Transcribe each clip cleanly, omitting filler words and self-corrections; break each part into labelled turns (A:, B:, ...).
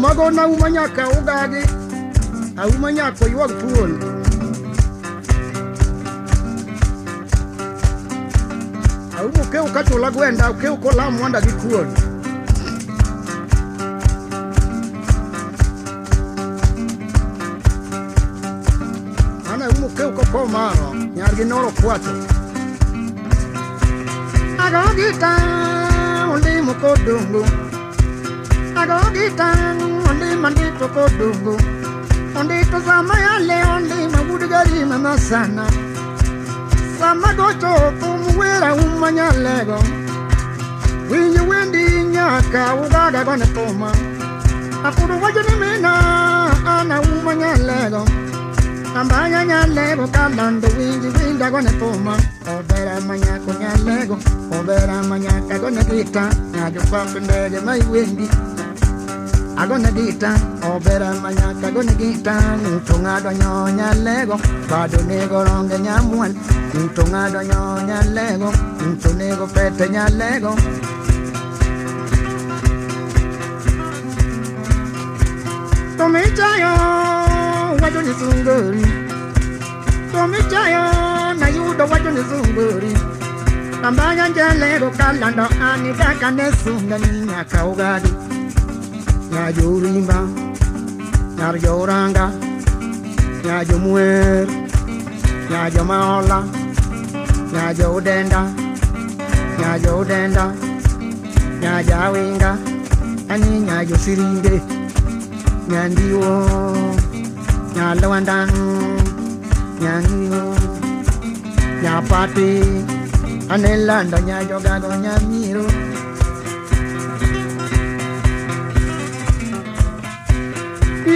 A: Thuma gona uma nyaka ugagi. Auma nyaka oywag thuol. Aumo kew kachula gwenda, okew kolam mwanda gi kuon. Ana aumo kew koko maro, nyar gi noro kwacho. Ago gita olimo kodungu. Ago gita olimo ndito kodungu. Ondito sama yale olimo wudgari mama sana. Sama gocho thum wera uma nyalego. Winj wendi nyaka ugaga gone thuma. Apudo wacho ni mina ana uma nyalego. Ambanya nyalego kalando winji winja gone thuma. Obera manyako nyalego. Obera manyaka gone gita. Nyajo pap ndege mai wendi. Agone gita, obera manyaka gone gita, ng'uto ng'ado nyo nyalego, bado nego ronge nyamwal, ng'uto ng'ado nyo nyalego, ng'uto nego pete nyalego. Tomichayo, wacho ni sungori, tomichayo, nayudo wacho ni sungori. Ambanya nyalego kalando ani kaka ne sunga ni nyaka ugadi. Nyajorimba, nyar joranga, nyajomwer, nyajomaola, nyajodenda, nyajodenda, nyajawinga, ani nyajosiringe, nyandiwo, nyalwanda, nyangiwo, nyapati, anelando nyajogago nyamiro.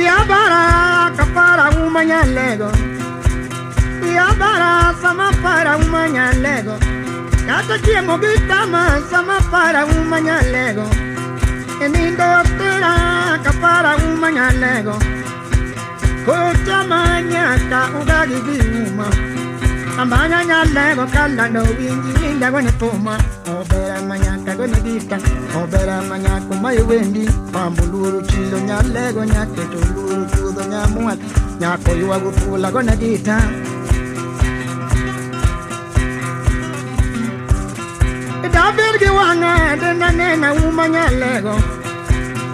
A: Yabara kapara umanyalego. Yabara sama para umanyalego. Kata chiemo gitama sama para umanyalego. Enindo tera kapara umanyalego. Kocha manyaka ugagi giuma. Ambanya nyalego kalando winji winja gone tuma. Obera manyaka gone gita. Obera manyako mai wendi. Pambuluru chilo nyalego nyaketo luru chudo nyamwal. Nyako ywago pula gone gita. Daber gi wang'a dena nena uma nyalego.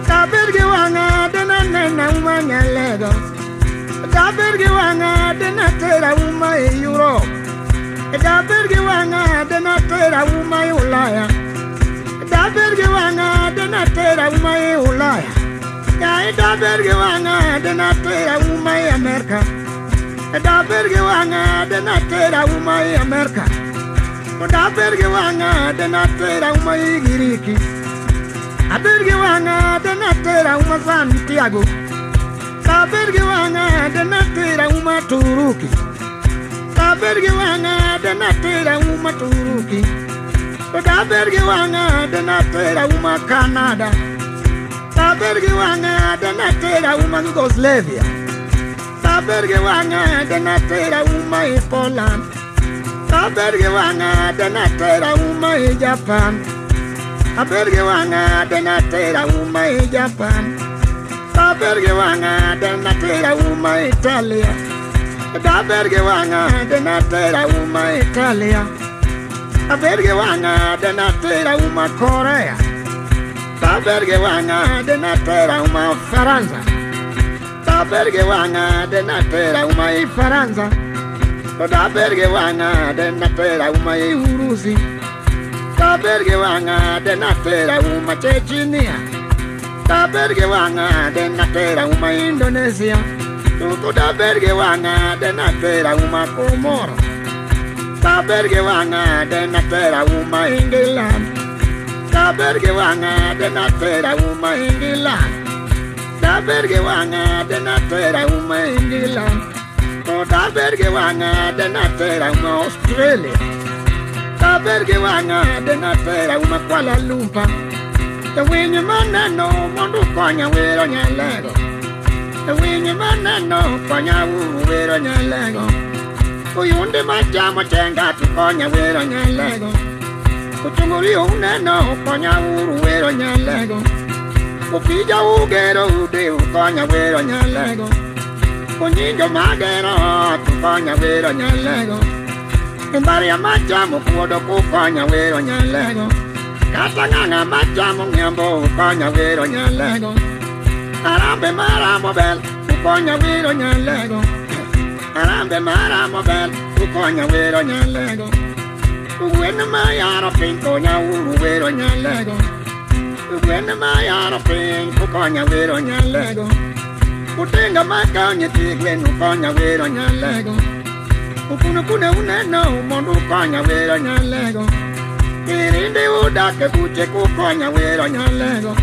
A: Daber gi wang'a dena nena uma nyalego. Daber gi wang'a dena tera uma e Europe. Daber gi wang'a dena tera uma e Ulaya. Daber gi wang'a dena tera uma e Ulaya. Ya daber gi wang'a dena tera uma e Amerika. Daber gi wang'a dena tera uma e Amerika. Daber gi wang'a dena tera uma e Giriki. Aber gi wang'a dena tera uma Santiago. Aber gi wang'a dena tera uma Turuki. Aber gi wang'a dena tera uma Turuki. Daber gi wang'a dena tera uma Canada. Aber gi wang'a dena tera uma Yugoslavia. Aber gi wang'a dena tera uma e Poland. Aber gi wang'a dena tera uma e Japan. Aber gi wang'a dena tera uma e Japan. Aber gi wang'a dena tera uma Italia. Aber gi wang'a dena tera uma Italia. Aber gi wang'a dena tera uma Korea. Aber gi wang'a dena tera uma Faransa. Aber gi wang'a dena tera uma Faransa. Aber gi wang'a dena tera uma Urusi. Aber gi wang'a dena tera uma Chechnya. Aber gi wang'a dena tera uma Indonesia. Tutto daber gi wang'a dena tera uma Komoro. Aber gi wang'a dena tera uma England. Aber gi wang'a dena tera uma England. Aber gi wang'a dena tera uma England. Aber gi wang'a dena tera uma Australia. Aber gi wang'a dena tera uma Kuala Lumpur. E winyi maneno mondo konya wero nyalego. E winyi maneno konya uru wero nyalego. Oyunde machamo chenga to konya wero nyalego. Ochunguri uneno konya uru wero nyalego. Opija ugero ude ukonya wero nyalego. Onyinjo magero ot ukonya wero nyalego. Imbaria machamo puodo kukonya wero nyalego. Kata ng'ang'a machamo ng'embo ukonya wero nyalego. Arambe maramo bel ukonya wero nyalego. Arambe maramo bel ukonya wero nyalego. Ugwen mayaro piny konya uru wero nyalego. Ugwen mayaro piny ukonya wero nyalego. Utinga makawo nyithi gwen ukonya wero nyalego. Ukuno kune uneno mondo ukonya wero nyalego. Irinde udak e buche kukonya wero nyalego.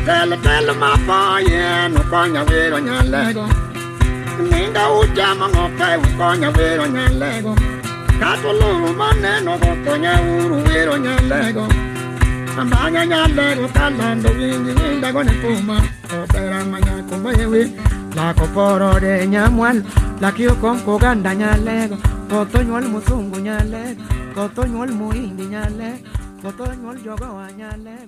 A: Telo telo mapoyen ukonya wero nyalego. Ninga uchamo ng'ope ukonya wero nyalego. Kato luru maneno gokonya uru wero nyalego. Ambanya nyalego kalando winji winda gone puma. Opera manya kumbewe. La koporo de nyamwal. La kio kon koganda nyalego. Koto nyuol musungu nyalego. Koto nyuol muhindi nyalego. Koto nyuol jogowa nyalego.